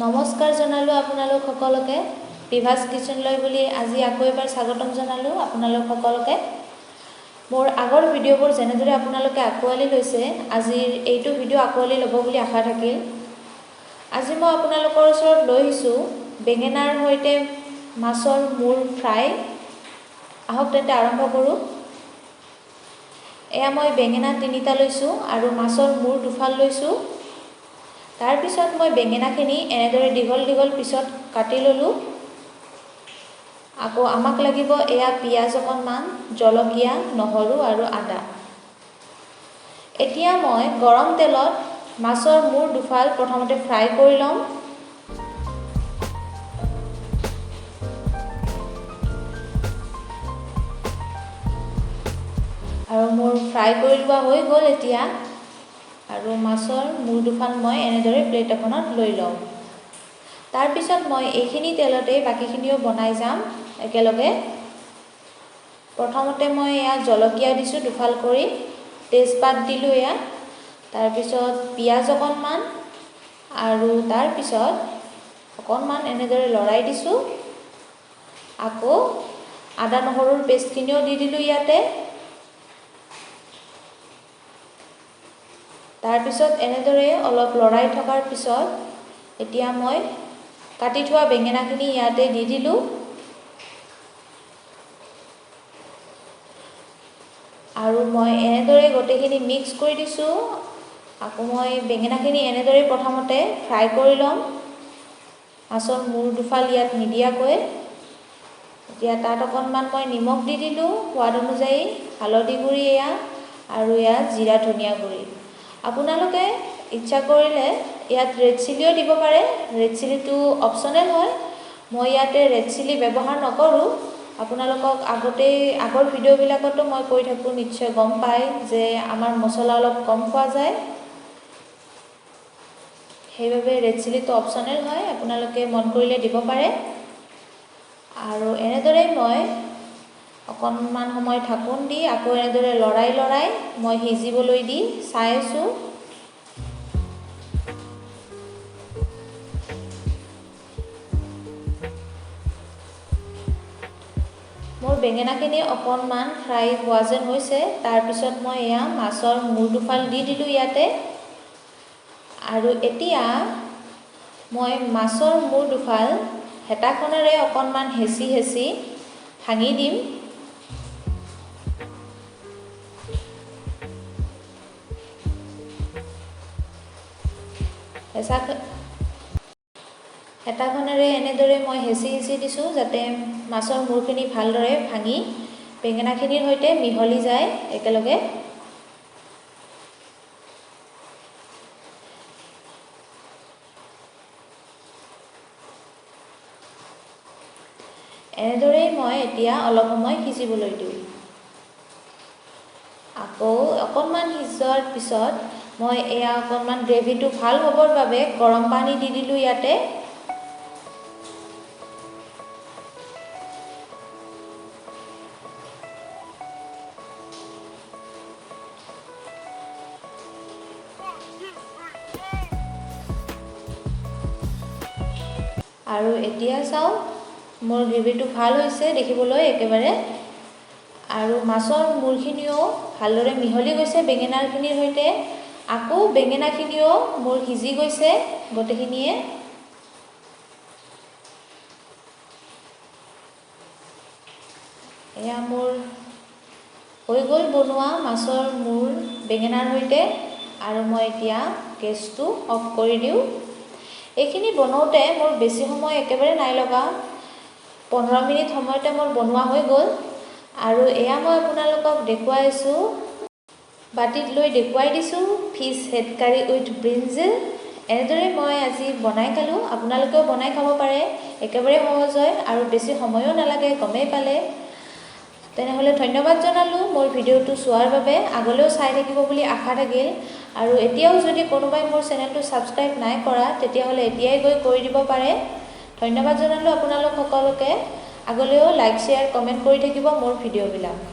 নমস্কাৰ জনালোঁ আপোনালোক সকলোকে। বিভাজ কিচেনলৈ বুলি আজি আকৌ এবাৰ স্বাগতম জনালোঁ আপোনালোক সকলোকে। মোৰ আগৰ ভিডিঅ'বোৰ যেনেদৰে আপোনালোকে আঁকোৱালি লৈছে, আজিৰ এইটো ভিডিঅ' আঁকোৱালি ল'ব বুলি আশা থাকিল। আজি মই আপোনালোকৰ ওচৰত লৈ আহিছোঁ বেঙেনাৰ সৈতে মাছৰ মূৰ ফ্ৰাই। আহক তেন্তে আৰম্ভ কৰোঁ। এয়া মই বেঙেনা 3টা লৈছোঁ আৰু মাছৰ মূৰ 2ফাল লৈছোঁ। তাৰপিছত মই বেঙেনাখিনি এনেদৰে দীঘল দীঘল পিছত কাটি ল'লোঁ। আকৌ আমাক লাগিব এয়া পিঁয়াজ অকণমান, জলকীয়া, নহৰু আৰু আদা। এতিয়া মই গৰম তেলত মাছৰ মূৰ 2ফাল প্ৰথমতে ফ্ৰাই কৰি ল'ম। আৰু মোৰ ফ্ৰাই কৰি লোৱা হৈ গ'ল এতিয়া। আৰু মাছৰ মূৰ 2ফাল মই এনেদৰে প্লেট এখনত লৈ লওঁ। তাৰপিছত মই এইখিনি তেলতেই বাকীখিনিও বনাই যাম একেলগে। প্ৰথমতে মই এয়া জলকীয়া দিছোঁ 2ফাল কৰি, তেজপাত দিলোঁ এয়া, তাৰপিছত পিঁয়াজ অকণমান আৰু তাৰপিছত অকণমান এনেদৰে লৰাই দিছোঁ। আকৌ আদা নহৰুৰ পেষ্টখিনিও দি দিলোঁ ইয়াতে। তাৰপিছত এনেদৰে অলপ লৰাই থকাৰ পিছত এতিয়া মই কাটি থোৱা বেঙেনাখিনি ইয়াতে দি দিলোঁ। আৰু মই এনেদৰে গোটেইখিনি মিক্স কৰি দিছোঁ। আকৌ মই বেঙেনাখিনি এনেদৰে প্ৰথমতে ফ্ৰাই কৰি ল'ম, মাছৰ মূৰ 2ফাল ইয়াত নিদিয়াকৈ। এতিয়া তাত অকণমান মই নিমখ দি দিলোঁ সোৱাদ অনুযায়ী, হালধি গুড়ি এয়া আৰু এয়া জিৰা ধনিয়া গুড়ি। আপোনালোকে ইচ্ছা কৰিলে ইয়াত ৰেড চিলিও দিব পাৰে, ৰেড চিলিটো অপশ্যনেল হয়। মই ইয়াতে ৰেড চিলি ব্যৱহাৰ নকৰোঁ। আপোনালোকক আগৰ ভিডিঅ'বিলাকতো মই কৈ থাকোঁ, নিশ্চয় গম পায় যে আমাৰ মছলা অলপ কম খোৱা যায়, সেইবাবে ৰেড চিলিটো অপশ্যনেল হয়, আপোনালোকে মন কৰিলে দিব পাৰে। আৰু এনেদৰেই মই অকণমান সময় ঢাকোন দি আকৌ এনেদৰে লৰাই লৰাই মই সিজিবলৈ দি চাই আছোঁ। মোৰ বেঙেনাখিনি অকণমান ফ্ৰাই হোৱা যেন হৈছে। তাৰপিছত মই এয়া মাছৰ মূৰ 2ফাল দি দিলোঁ ইয়াতে। আৰু এতিয়া মই মাছৰ মূৰ 2ফাল হেতাখনেৰে অকণমান হেঁচি হেঁচি ভাঙি দিম। হেতাখনেৰে এনেদৰে মই হেঁচি হেঁচি দিছোঁ যাতে মাছৰ মূৰখিনি ভালদৰে ভাঙি বেঙেনাখিনিৰ সৈতে মিহলি যায় একেলগে। এনেদৰেই মই এতিয়া অলপ সময় সিজিবলৈ দিওঁ। আকৌ অকণমান সিজোৱাৰ পিছত মই এয়া অকণমান গ্ৰেভিটো ভাল হ'বৰ বাবে গৰম পানী দি দিলোঁ ইয়াতে। আৰু এতিয়া চাওক মোৰ গ্ৰেভিটো ভাল হৈছে দেখিবলৈ একেবাৰে। আৰু মাছৰ মূৰখিনিও ভালদৰে মিহলি গৈছে বেঙেনাখিনিৰ সৈতে। আকৌ বেঙেনাখিনিও মোৰ সিজি গৈছে গোটেইখিনিয়ে। এয়া মোৰ হৈ গ'ল বনোৱা মাছৰ মূৰ বেঙেনাৰ সৈতে। আৰু মই এতিয়া গেছটো অফ কৰি দিওঁ। এইখিনি বনাওঁতে মোৰ বেছি সময় একেবাৰে নাই লগা, 15 মিনিট সময়তে মোৰ বনোৱা হৈ গ'ল। আৰু এয়া মই আপোনালোকক দেখুৱাই আছোঁ, বাতিত লৈ দেখুৱাই দিছোঁ fish head curry with brinjal. এনেদৰে মই আজি বনাই খালোঁ, আপোনালোকেও বনাই খাব পাৰে, একেবাৰে সহজ হয় আৰু বেছি সময়ো নালাগে, গমেই পালে। তেনেহ'লে ধন্যবাদ জনালোঁ মোৰ ভিডিঅ'টো চোৱাৰ বাবে, আগলৈও চাই থাকিব বুলি আশা থাকিল। আৰু এতিয়াও যদি কোনোবাই মোৰ চেনেলটো ছাবস্ক্ৰাইব নাই কৰা, তেতিয়াহ'লে এতিয়াই গৈ কৰি দিব পাৰে। ধন্যবাদ জনালোঁ আপোনালোক সকলোকে। আগলৈও লাইক, শ্বেয়াৰ, কমেণ্ট কৰি থাকিব মোৰ ভিডিঅ'বিলাক।